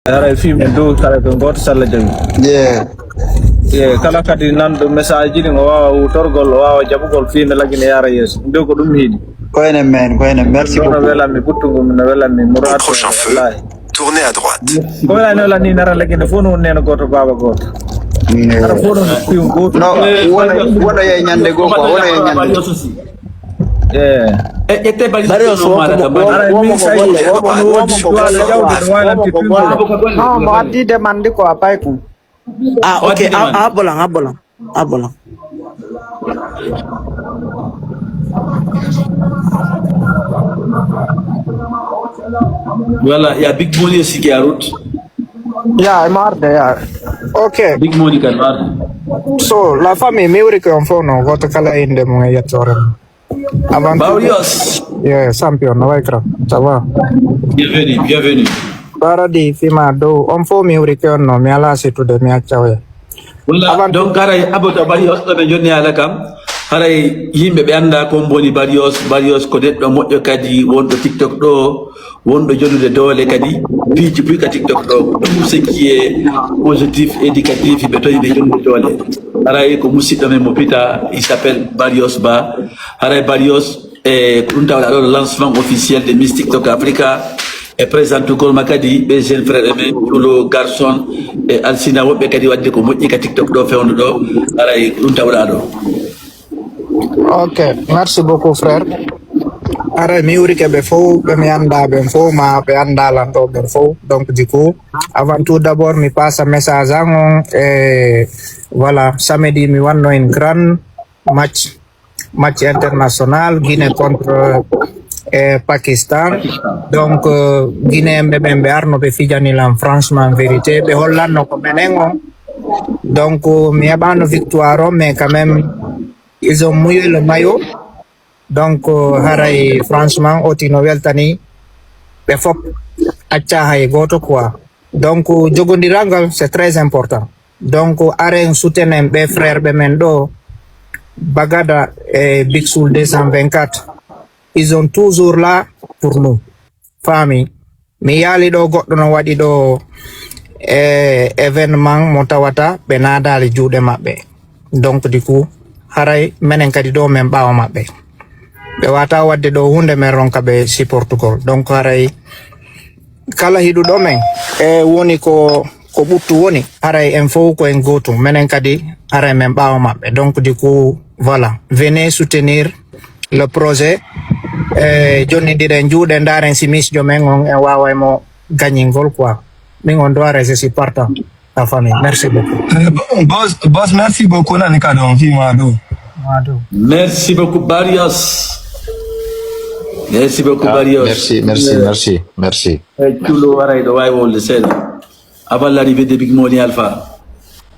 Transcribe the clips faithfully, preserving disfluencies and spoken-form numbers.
Haray fii men dow kala ko gooto, so Allah jaɓi. Yeah. Ye kala kadi nanɗo message ji ɗin, o waawa huutorgol, o waawa jaɓugol fii men lagine yaara yeeso. Ɗum ɗo ko ɗum mi yiɗi. Ko enen men, ko enen. Merci beaucoup. Ɗum no welammi, ɓuttu ngu no welammi, Mourad. Au prochain feu, wallahi. Tournez à droite. Ko wela ne wela ni nara lagine fof no won neno gooto, baaba gooto. Nara fof no piw gooto. No, wona, wona ye ñande goo quoi, wona ye ñande. Eh. E ƴette bari. Bari o so wonko mo, wonko mo golle, wonko mo golle quoi. Wonko mo golle. Ah, mo addi demande quoi, pay ko. Ah, ok. A, a ɓolan, a ɓolan, a ɓolan. Voilà, il y a Big Money aussi qui est en route. Ya, e marde, ya. Ok. Big Money kan marde. So, la famille, mi wuri ko on fof no, gooto kala e innde mum e yettoore mum. Avant tout, Barrios. Yeah, champion, no way kra. Ça va? Bienvenue, bienvenue. Baradi fima dow, on fof mi wuri ko on no, mi ala sittude, mi acca oya. Walla, avant donc, tout, haray Abota Barrios ɗo ɓe jonni haala kam, haray yimɓe ɓe annda ko mboni Barrios, Barrios ko neɗɗo moƴƴo kadi, wonɗo TikTok ɗo, wonɗo jonnude doole kadi, piiji buy ka TikTok ɗo, tout ce qui est positif, éducatif, ɓe toyi ɓe jonnude doole. Haray ko musidɗo men mo pita, il s'appelle Barrios Ba. Haray Barrios, e ko ɗum tawɗa ɗo, lancement officiel de Miss TikTok Africa, e présentugol ma kadi ɓe jeune frère men, Tulo Garçon, e Alsina, woɓɓe kadi waɗde ko moƴƴi ka TikTok ɗo, fewndo ɗo, haray ko ɗum tawɗa ɗo. Ok, merci beaucoup, frère. Haray mi wurike ɓe fof, ɓe mi annda ɓen fof, ma ɓe annda lan ɗo ɓen fof. Donc, du coup, avant tout d'abord, mi passa message an on, e voilà, samedi, mi wanno en grand match, match international, Guinée contre, e, Pakistan. Donc, euh, Guinéen ɓe ɓen ɓe arno ɓe fijani lan, franchement, vérité, ɓe hollanno ko menen on. Donc, mi heɓano victoire on, mais quand même, ils ont mouillé le maillot. Donc, haray, franchement, oti no weltani ɓe fop, acca hay gooto quoi. Donc, jogondiral ngal, c'est très important. Donc, aren soutenen ɓe frère ɓe men ɗo, Bagada e Big Soul deux cent vingt-quatre. Ils sont toujours là pour nous. Faami, mi yaali ɗo goɗɗo no waɗi ɗo, e, événement mo tawata ɓe naadaali juuɗe maɓɓe. Donc, du coup, haray menen kadi ɗo men ɓaawo maɓɓe. Ɓe wata waɗde ɗo huunde men ronka ɓe supportugol. Donc, haray kala hiɗuɗo men, e, woni ko, ko ɓuttu woni, haray en fof ko en gootum. Menen kadi, haray men ɓaawo maɓɓe. Donc, du coup, voilà. Venez soutenir le projet, e, jonnindiren juuɗe, ndaaren si misjo men on en waaway mo gañingol quoi. Min on doire, je suis partant, la famille. Merci beaucoup. Eh, bon, boss, boss, merci beaucoup. Nani ka ɗon fi ma ɗo. Ma ɗo. Merci beaucoup, Barrios. Merci beaucoup, ah, Barrios. Merci, merci, merci, merci. Eh, Culo waray ɗo, wawi wolde seeɗa. Avant l'arrivée de Big Money Alpha.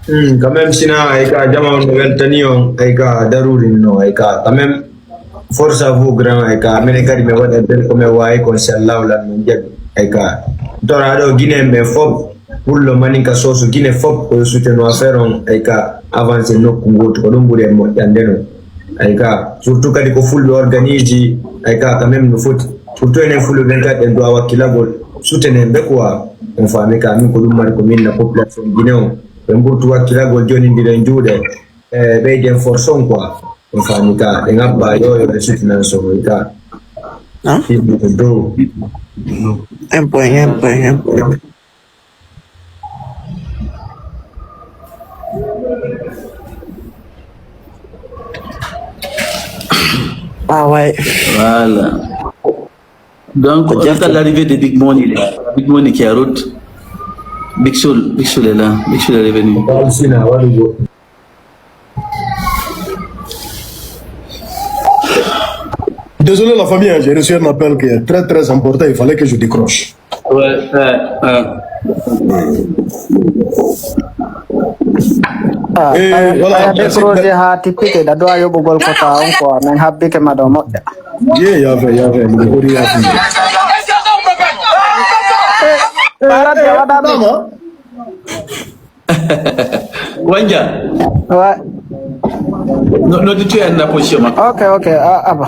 Hmm, quand même, sina ay ka jama on no weltani on, ay ka daruri no, ay ka quand même, force à vous, grand, ay ka menen kadi men waɗa bel ko men wawi ko, inchallah, lan men jaɓi. Ay ka tora ɗo Guinée men fop, pour le maninka soso Guinée fop ko soutenu affaire on, ay ka avancé nokku ngotu, ko ɗum ɓuri e moƴƴande no. Ay ka surtout kadi ko fulɓe organise, ay ka quand même no foti. Surtout enen fulɓe ɓen kadi en duwa wakkilagol, soutenen ɓe quoi. On faami ka min ko ɗum mari ko min na population Guinée on. Ɓe mburtu wakkilagol, jonindira e juuɗe, e ɓeyden force on quoi. On faami ka, ɓe ngabba yo, yo ɓe soutinan son, on ka. Hein? Yimɓe ko dow. Un point, un point, un point. Ah ouais. Voilà. Donc, on attend l'arrivée de Big Money, là. Big Money qui est en route. Big Soul, Big Soul est là. Big Soul est revenu. Désolé la famille, hein, j'ai reçu un appel qui est très très important, il fallait que je décroche. Ouais, ouais, ouais. Ah, eh, voilà, aya merci, décroché ha tippike, da doit yoɓugol kota on quoi, min habbike ma ɗo moƴƴa. Ye, ya fait, ya fait, mi ɗo hoɗi ya fait. Eh, eh, radio waɗami. Wanja. Ouais. No, no, tu es en position. Ok, ok, ah, ah, bon.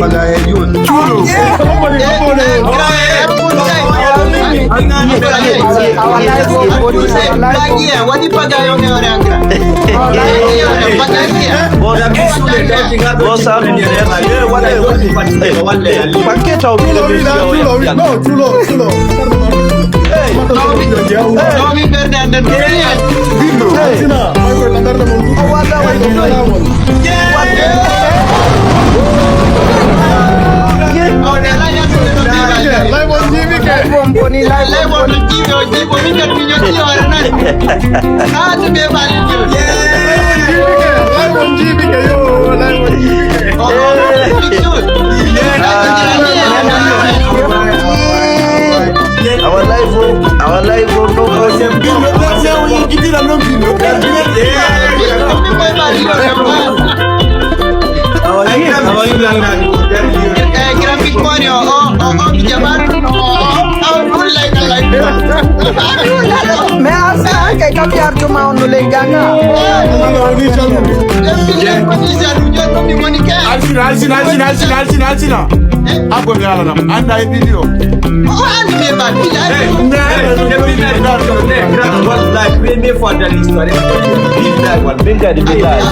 Pagaye Jun. Chulo. Somebody, somebody. Pagaye, what the Pagaye on the other hand? Pagaye. Bosa, bosa, paketa o. Chulo, chulo, chulo. Hey. Hey. Our life, oh, our life, oh, no, no. Mais asa ke kapiar cuma onu le ganga. Alsina, alsina, alsina, alsina, alsina, alsina. Ako mi ala na. Anda e video. Wallahi, premier fois dans l'histoire. Billahi, wallahi. Billahi, billahi.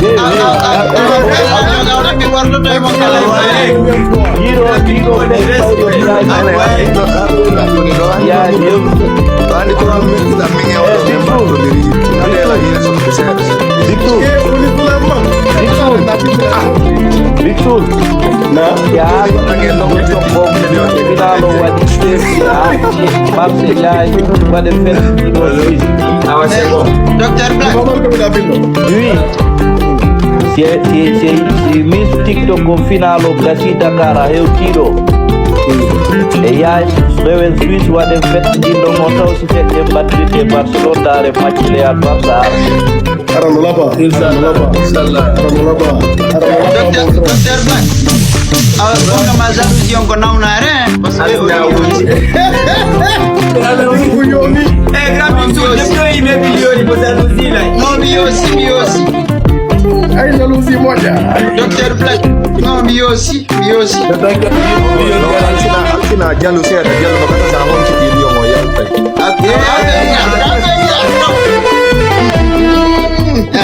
Hero, hero. Yeah, yeah. Big Soul. Big Soul. Big Soul. Na? Ya, finalo waɗi. Marché yaay, waɗe festival. Awa, c'est bon. Docteur Black. Oui. Si, si, si, si Miss TikTok o finalo gasi Dakar a hewtiɗo. E yaay, rewen Suisse waɗen festival ɗo mo taw si fedde mbaɗirte Barcelone dare match Real Barça. Ara no laba. Inshallah. Ara no laba. Inshallah. Ara no laba. Ara no laba. Docteur, docteur Black. Awa, ko ma jalousie on ko nawnare, hein? Parce que eh, grand bisou, je peux y mettre Yori pour jalousie là. Non, mais aussi, mais aussi. Ay, jalousie moƴƴa. Docteur Black. Non, mais aussi, mais aussi. Alsina, alsina, jalousie, jalousie, parce que ça, on se dit, on va y aller. Ah, ah, ah, ah, ah, ah.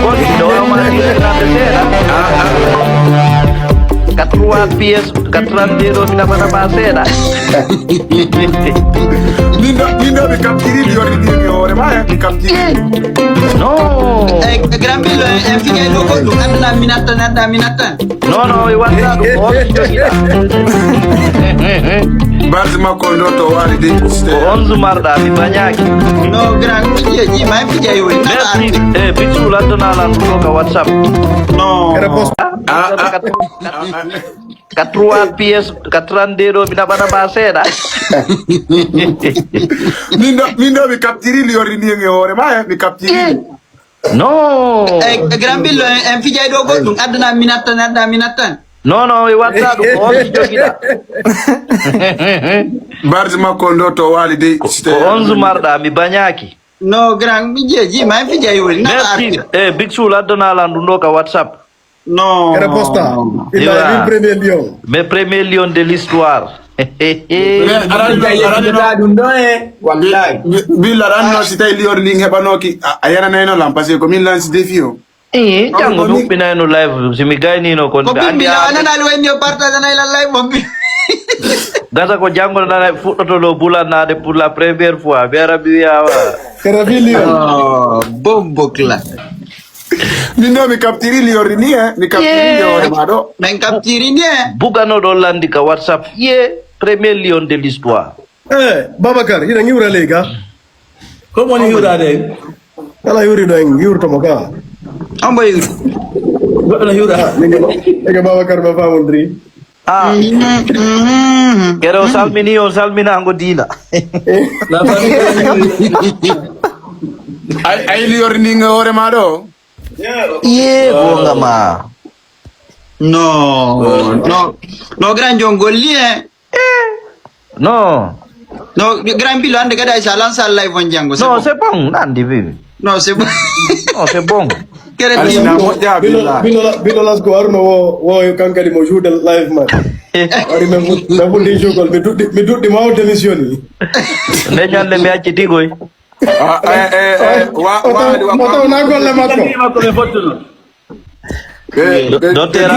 Gonɗo ɗo wawma retirande seeɗa. Ka trois pièces, ka trente-deux ɗo, mi naɓana ma seeɗa. Min ɗo, min ɗo mi captiri, mi yorri ɗi e hoore ma, eh, mi captiri. No. Eh, Grand Billo, en, en fijay ɗo goɗɗum, anndanaa mi nattan, anndanaa mi nattan. Non, non, e watta ɗum, ko on jogiɗa. Barde makko on ɗo to waali de. Ko onze marɗa, mi bañaaki. No, grand, mi jeeji, ma en fijay woni. Merci. Eh, Big Soul, addana lan ɗum ɗo ka WhatsApp. No. Réponse. Ah, ah, ah, ah. Ka trois pièces, ka trente-deux ɗo, mi naɓana ma seeɗa. Min ɗo, min ɗo mi captiri, mi yorri ni e hoore ma, eh, mi captiri. No. Eh, eh, Grand Billo, en, en fijay ɗo goɗɗum, addana mi nattan, addana mi nattan. Non, non, e watta ɗum, ko on jogiɗa. Barde makko on ɗo to waali de. Ko, ko onze marɗa, mi bañaaki. No, grand, mi jeeji, ma en fijay woni. Merci. Eh, Big Soul, addana lan ɗum ɗo ka WhatsApp. No. Kere posta. Ila min premier lion. Mais premier lion de l'histoire. Mais aran, aran, aran, ɗum ɗo e. Wallahi. Bi-, bi-, Billo aran no si tawi lion ɗin heɓanoki, a, a yananayno lan, parce que ko min lanci défi o. Eh, janngo mi huɓɓinayno live, si mi gaynino kon. Ko ɓe andi bimbi na, a nanali wayni o partage na ila live mo bi. Gasa ko janngo nana fuɗɗoto ɗo bulanade pour la première fois. Mi ara mi wiya wa. Kere fi lion. Oh, bombo clat. Min ɗo mi captiri liyorri ni, eh. Mi captiri liyorri ma ɗo. Min captiri ni, eh. Bugano ɗo landi ka WhatsApp. Ye, premier lion de l'histoire. Eh, Babacar, hiɗa ngiwra ley ga? Ko woni hiwrade en? Kala hiwri ɗo en ngiwrto mo ka. Ambo hiwri. Goɗɗo no hiwra. Ege Babacar ma famondiri. Ah. Kere o salmini, o salminaango diina. La famille. Ay, ay liyorri ni nga hoore ma ɗo. Ye, gonga ma. No, no, no, grand jongol ni, eh. No. No, grand Billo, ande kadi ay sa lansa live on janngo, c'est bon. Non, c'est bon, nandi, bibi. Non, c'est bon. Non, c'est bon. Kere Alsina moƴƴa, Billo, billahi. Billo, Billo Lasko Haruna wo, wo kankadi mo joude live man. Wari men fu-, men fuɗɗi jogol, mi duɗɗi, mi duɗɗi ma o démissionné. Nde ñande mi acciti koy. Ah, eh, eh, eh, wa, wa, wa, mo taw na golle makko. Eh, eh, docteur, eh, an,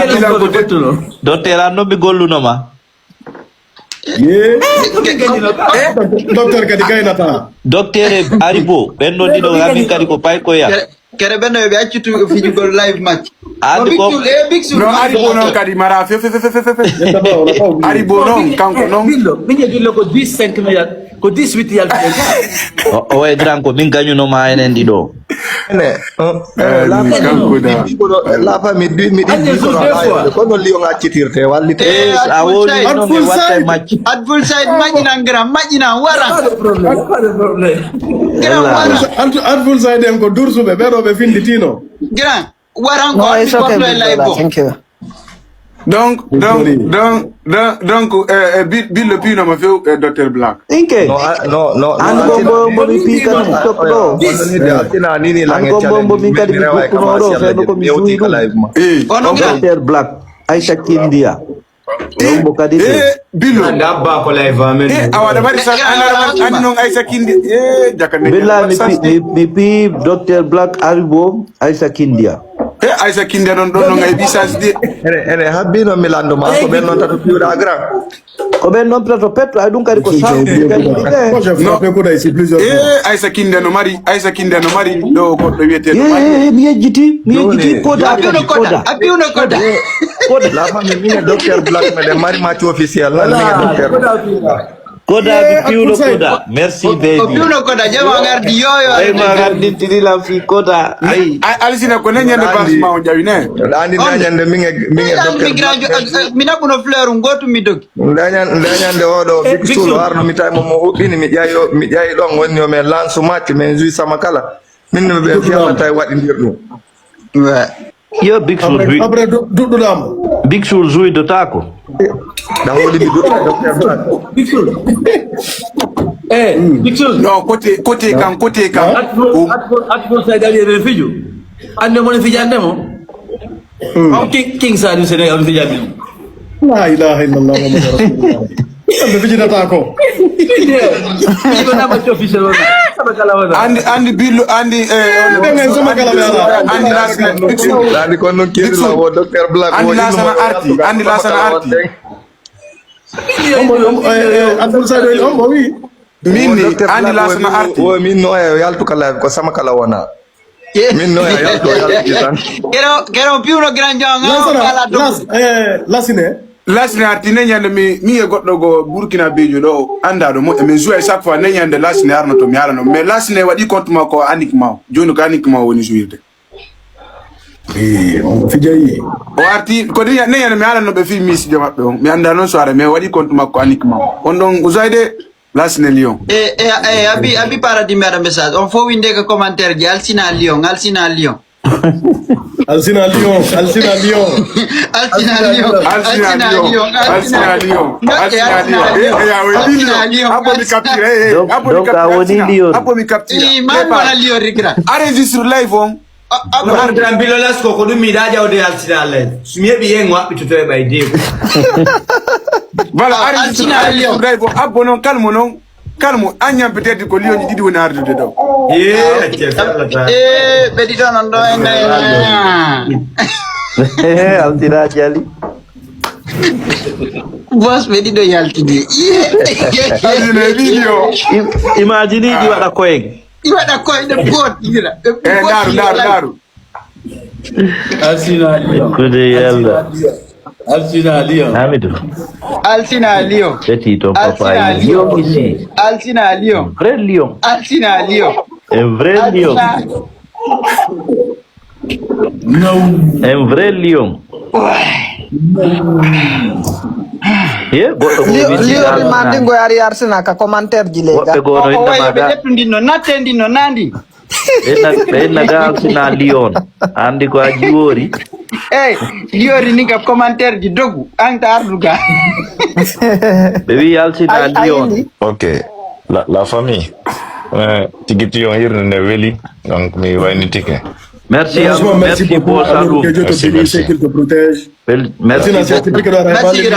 docteur, an noon mi gollunoma. Ye. Docteur kadi gaynata. Docteur e Aribo, ɓen ɗon ɗiɗo, amin kadi ko paykoya. Kere, kere ɓen ɗo ɓe accitu fijugol live match. Andi ko Big Soul, eh, Big Soul. No, Aribo noon kadi mara fe, fe, fe. Aribo noon, kanko noon. Billo, min e Billo ko dix-cinq milliards, ko dix-huit yalti. O, o e grand ko min gañunoma enen ɗiɗo. Ene, eh, eh, la famille, kanko da. Mi ɗiɗi kono, la famille, mi ɗiɗi kono, deux fois. Kono lion accitirte, wallite. Eh, a woni non e watta match. At full side, majjinan grand, majjinan, wara. Pas de problème, pas de problème. Grand, wara. At, at full side en ko dursuɓe, ɓe ɗo ɓe finditino. Grand, waran ko. No, it's okay, Billo, thank you. Donc, donc, donc, donc, donc, eh, eh, Bi-, Billo piinoma few, eh, Docteur Black. Inke. No, a, no, no, no, an ko mbo, mbo mi piika TikTok ɗo. An ko mbo, mbo min kadi mi jokkuno ɗo, fewndo ko mi juwi ɗum. Eh. Docteur Black, Aisha Kindia. Eh, mbo kadi eh, Billo. Anda abba ko live amen. Eh, awa da mari sa, ana, ana, ani non Aisha Kindia. Eh, jakande. Bella mi pi, mi, mi pi Docteur Black Aribo, Aisha Kindia. E Aissa Kindia noon ɗoon no ngay bisas de. Ene, ene habbi noon mi lanndo ma, ko ɓeen noon tato piwɗa grand. Ko ɓeen noon tato petto, ay ɗum kadi ko sa-, kadi ɗi ɓe. Moi, j'ai frappé coup d'œil sur plusieurs fois. E Aissa Kindia no mari, Aissa Kindia no mari ɗo goɗɗo wiyeteeɗo Mari. Eh, mi yejjiti, mi yejjiti, koda, koda, koda. Koda. La famille, min e Docteur Black, meɗen mari match officiel, lan min e Docteur Black. Koda, eh, ko piwɗo Koda. Merci, baby. Ko piwɗo Koda, jama ngardi, yo, yo. Ay, ma ngardi tidi la fi Koda. Ay. Alsina ko ne ñande bas ma on jawi ne. Andi na ñande minge minge docteur. Mi nabuno fleur ngotu mi dogi. Ndañan ndañande oɗo big sul warno mi tawi mo mo huɓɓini mi ƴayi mi ƴayi ɗon wonni o men lansu macce men jui sama kala. Min no ɓe fiyama tawi waɗindir ɗum. Yo, Big Soul. Après, après du- duɗɗuɗamo. Big Soul jouidotako. Da holimi duɗɗa docteur Black. Big Soul. Eh, Big Soul. Non, côté côté kan côté kan. Atful atful atful sa gari e fijo. Ande mo fijande mo. On king king sa du Sénégal fijande mo. La ilaha illallah Muhammadu Rasulullah. Kamɓe fijinata ko. Iko nama cofi selo na. Sama kala wala. Andi andi billo andi eh Ɓen en sama kala ɓe ala. Andi lasana. Andi kon non kiri la wo docteur Black. Andi lasana arti andi lasana arti. Omo omo eh eh Abdoul Sadio en omo wi. Min ni andi lasana arti. Wo min no e yaltu kala ko sama kala wona. Min no e yaltu yaltu tan. Kero kero piwno grand jong. Lasana las eh lasine. Lasine arti ne ñande mi mi e goɗɗo go Burkina Bejo ɗo andaɗo mo e min jouer chaque fois ne ñande Lasine arnoto mi alano mais Lasine waɗi compte makko uniquement joni ko uniquement woni jouirde. Eh, on fijayi. O arti ko de ne ñande mi alano ɓe fi missijo maɓɓe on mi anda noon soirée mais waɗi compte makko uniquement on ɗon usayde. Lasine Lyon. E e e abi abi paradis mi waɗa message on fof winde ko commentaire ji Alsina Lyon Alsina Lyon. Alsina Lyon, Alsina Lyon. Alsina Lyon, Alsina Lyon, Alsina Lyon, Alsina Lyon. Eh, eh, ah oui, Alsina Lyon. Lyon. Abbo mi capture, eh, eh, donc, abbo mi donc, capture, a woni Alsina. Lyon. Abbo mi capture. Eh, man wala Lyon rigra. Enregistre live on. Abbo. Grand Bilo Lasko ko ɗum mi da jawde Alsina live. Sumi heɓi yen waɓɓitoto e ɓay deego. Voilà, enregistre live on. Abbo non, calme non. Kala mo an ñam peut-être ko liyoji ɗiɗi woni ardude ɗo. Eh, ɓe ɗiɗo non ɗo en. Altira jali. Bos ɓe ɗiɗo yaltidi. Imagine ɗi waɗa koyen. Ɗi waɗa koyɗe boot. Eh, ndaru ndaru ndaru. Alsina Lyon. Kude Yalla. Alsina Lyon. Hamidou. Alsina Lyon. Petit ton papa Alsina est lion ici. Alsina Lyon. Vrai lion. Alsina Lyon. Un vrai lion. Un vrai lion. Ye goɗɗo ko liori mandi ngo ari arsena ka commentaire ji lega. Woɓɓe gono inda maga. Ɓe ƴettudinno nattendinno nandi. Ɓe inna ga Alsina Lyon. Andi ko a jiwori. Ey, jiwori ni ka commentaire ji dogu. An ta arduga. Ɓe wi Alsina Lyon. Ok. La, la famille. Eh, tigi tiyon hirnde nde weli. Donc mi wayni tike. Merci à vous. Merci beaucoup. Merci. Merci.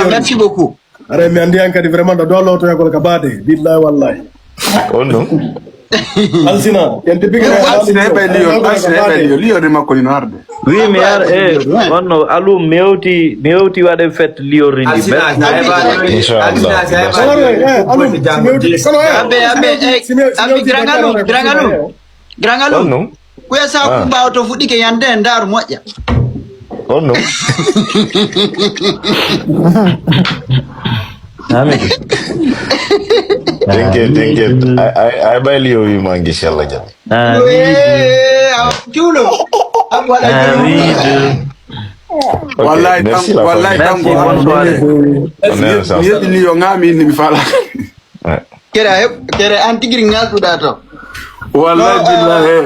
Merci beaucoup. Aray mi andi an kadi vraiment ɗo ɗo lotoyagol ka baade billahi wallahi. On ɗum. Alsina en te bigre alsina heɓa liyo alsina heɓa liyo liyo de makko ino arde. Wi mi ar e onno alum mi hewti mi hewti waɗe fête liyorrindi. Inchallah. Abe abe eh abi grangalu grangalu. Grangalu. Kuya sa kumba oto fuɗɗike yande en daaru moƴƴa. On non. Amin. Tenke tenke ay ay ay ɓay liyo wima gicella jam. Juulo. Am waɗa juulo. Wallahi tan wallahi tan ko mi yeɗi liyo ngami inni mi fala. Kere a heɓ kere an tigiri ngalɗuɗa to. Wallahi billahi.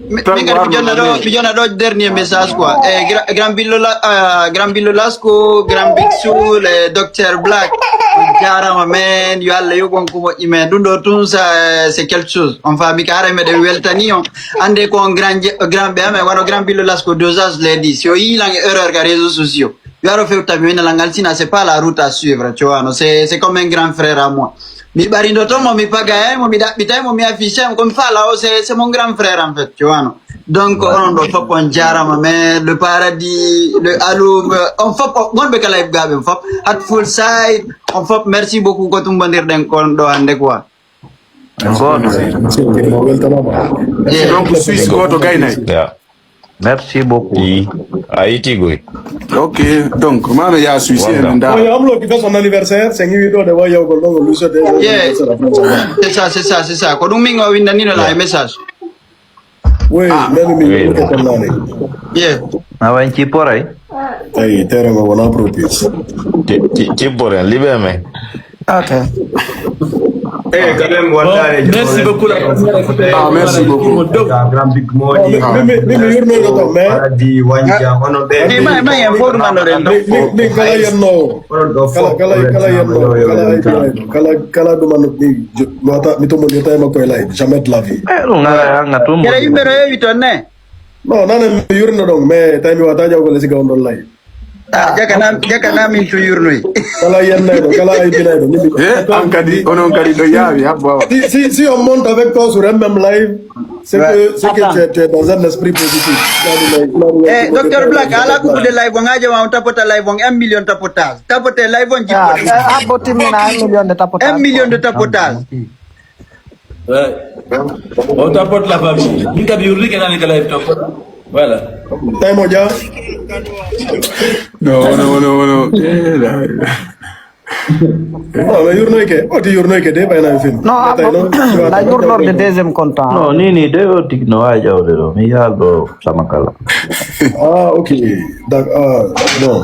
Min kadi mi jonna ɗo mi jonna ɗo dernier message quoi e grand billo grand billo lasko grand big soul e docteur black. On jarama men yo allah yoɓon ko moƴƴi men ɗum ɗo tun sa c'est quelque chose on faami ka ara meɗen weltani on. Ande ko on grand grand ɓe amen wano grand billo lasko dosage leydi si o yiilan e erreur ka réseau sociaux. Yo aro fewta mi wina langal sina c'est pas la route à suivre tu vois no c'est c'est comme un grand frère à moi. Mi ɓarindoto mo mi pagayay mo mi ɗaɓɓitay mo mi affichey mo komi fala o c'est c'est mon grand frère en fait tu vois no. Donc onon ɗo fop on jarama mais le paradis le alum on fop gonɓe kala heɓgaɓe on fop hat full side on fop merci beaucoup ko tumbodirɗen kon ɗo hande quoi. Goto. Donc suisse goto gaynay. Merci beaucoup. I, a iti goy. Ok, donc, mame ya suicide Welcome. Nda. Oyo, amlo ki fait son anniversaire, c'est ngi do de wayo ko lo lu sete. Yeah. C'est ça, c'est ça, c'est ça. Ko ɗum min o winndani no la message. Oui, même mi Oui. Ko ko nane. Yeah. Awa en ci poray. Ay, terrain mo wala propice. Ci, ci, ci poren, libe me. Ok. Eh, quand même, wallahi, Merci beaucoup, la première fois. Ah, merci beaucoup. Grand Big Money. Mimi, mimi yurno ko to me. Paradis, Wanja, ono ɓe. Eh, ma, ma, en fof ɗum annoɗen ɗo. Mi, mi, mi kala yenno. Onon ɗo fof. Kala, kala, kala yenno. Kala ay kala. Kala, kala ɗum anno mi. Wata mi to mo yota ma koy lay. Jamais de la vie. Eh, ɗum ngara anga tum. Kere yimɓe no heewi toon ne. Non, nane mi yurno ɗon, mais tawi mi wata jawgol e siga on ɗon lay. Ah, jaka nam, jaka nam min to yurnoy. Kala yennayɗo, kala ay binayɗo. Mimi. Eh, an kadi, onon kadi ɗo yaawi, habbo awa. Si, si, si on monte avec toi sur M M Live, c'est que, c'est que tu es, tu es dans un esprit positif. Eh, Docteur Black, ala kuɓude live on, haja ma on tapota live on, un million tapotage. Tapote live on Ah, jippo. eh, abbo timmina un million de tapotage. Un million de tapotage. Ouais. On t'apporte la famille. Min kadi yurlike nani ka live to. Voilà. Tawi mo ja. No, no, no, no. Eh, la- Non, mais yurnoyke, oti yurnoyke de bayna film. Non, abbo la yurnorde deuxième compte. No, ni ni de o tig no wawi jawde ɗo. Mi yalɗo sama kala. Ah, ok. D'accord. Ah, bon.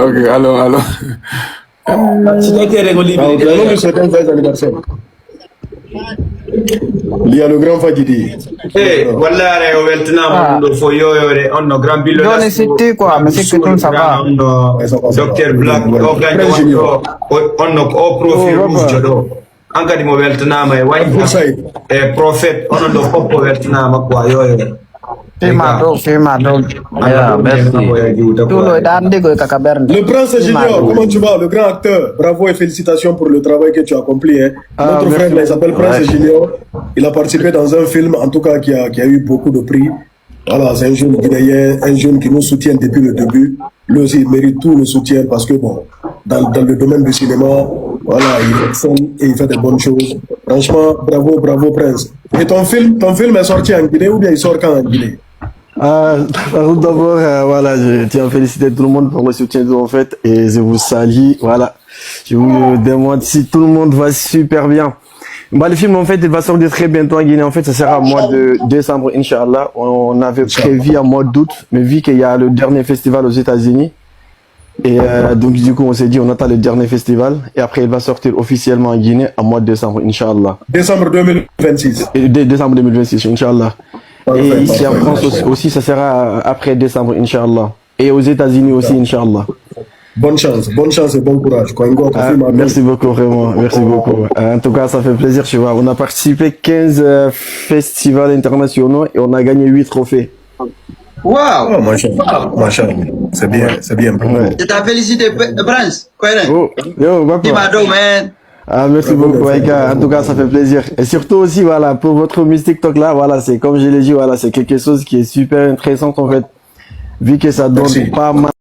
Ok, allons, allons. Signature ko Ah, ok. libre. Non, mais c'est un joyeux anniversaire. Il y a le grand Fadjidi. Eh, wallahi, o weltanaama. Ah. On ɗo fof yoyoore, on no grand Billo Joni Lasso, sitti quoi, mi sikki ɗum ça va. on no Docteur Black, o gaño on ɗo, o- on no ko o profil Oh, rouge ɗo. An kadi mo weltanaama e wañde. Abou Saïd. E prophète, onon ɗo fof ko weltanaama quoi, yoyoore. Fima dow, fima dow. Yeah, merci. Tulo dan digo kaka bernde. Le prince Junior, comment tu vas, le grand acteur? Bravo et félicitations pour le travail que tu as accompli, hein. Ah, Notre frère, merci. Là, il s'appelle Prince Junior. Il a participé dans un film, en tout cas, qui a, qui a eu beaucoup de prix. Voilà, c'est un jeune Guinéen, un jeune qui nous soutient depuis le début. Lui aussi, il mérite tout le soutien parce que, bon, dans, dans le domaine du cinéma, voilà, il excelle et il fait des bonnes choses. Franchement, bravo, bravo, Prince. Et ton film, ton film est sorti en Guinée ou bien il sort quand en Guinée? Ah, d'abord, euh, voilà, je tiens à féliciter tout le monde pour le soutien que vous faites et je vous salue. Voilà, je vous demande si tout le monde va super bien. Bah, le film, en fait, il va sortir très bientôt en Guinée. En fait, ça sera au mois de décembre, Inch'Allah. On avait prévu en mois d'août, mais vu qu'il y a le dernier festival aux États-Unis, et euh, donc, du coup, on s'est dit, on attend le dernier festival, et après, il va sortir officiellement en Guinée en mois de décembre, Inch'Allah. Décembre deux mille vingt-six. Et dé- décembre deux mille vingt-six, Inch'Allah. Parfait, Et ici en parfait, France parfait. aussi, aussi, ça sera après décembre, Inch'Allah. Et aux États-Unis aussi, Inch'Allah. Bonne chance, bonne chance et bon courage. Quoi, encore, Ah, film à merci beaucoup, vraiment. Merci beaucoup. Euh, en tout cas, ça fait plaisir, tu vois. On a participé à quinze euh, festivals internationaux et on a gagné huit trophées. Wow. Oh, machallah, machallah. C'est bien, c'est bien. Ouais. C'est à féliciter, P- Prince. Koyren. Oh, yo, papa. Fima dow, man. Ah, merci beaucoup, Aïka. En tout cas, ça fait plaisir. Et surtout aussi, voilà, pour votre mise TikTok là, voilà, c'est comme je l'ai dit, voilà, c'est quelque chose qui est super intéressant en fait. Vu que ça donne Merci. Pas mal